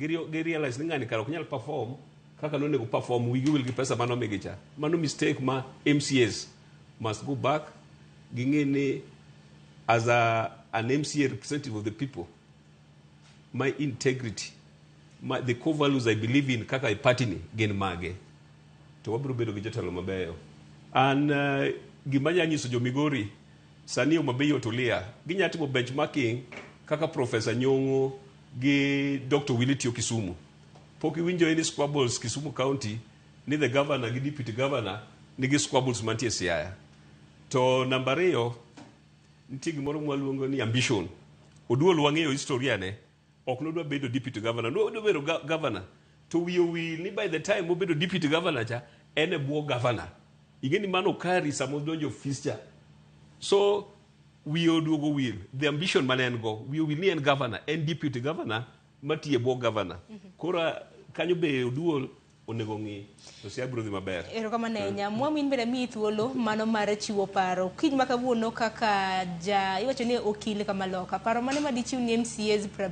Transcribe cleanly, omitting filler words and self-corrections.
Gi realize ni ng'ani kara ok nyal perform kaka nonego perform, wigi wil gi pesa manomigi cha. Mano mistake ma MCAs must go back ging'e ni as an MCA representative of the people, my integrity, the core values I believe in kaka e party ni gin mage, to wabiro bedo gi jotelo mabeyo. An gima anya nyiso jo Migori sani, Homa Bay otulia, ginya timo benchmarking kaka Professor Nyong'o gi Dr. Willy tiyo Kisumu. Pok iwinjo any squabbles Kisumu County ni the governor gi deputy governor nigi squabbles mantie Siaya. To namba ariyo, nitie gimoro mwaluongo ni ambition. Oduol wang'eyo historia ne, ok nodwa bedo deputy governor, nodwa bedo governor. To wiye owil ni by the time obedo deputy governor cha, en e bwo governor. Ing'e ni mano kari sama odonjo ofis cha. So wiye oduogo wil, the ambition mane en go, wiye owil ni en governor, en deputy governor matiyo e bwo governor. Koro kanyo be Oduol onego ng'i to Siaya biro dhi maber. Erokamano ahinya. Mwami, in bende amiyi thuolo mano mar chiwo paro. Kiny ma kawuono kaka ja iwacho ni okil kamaloka. Paro mane madichiw ni MCAs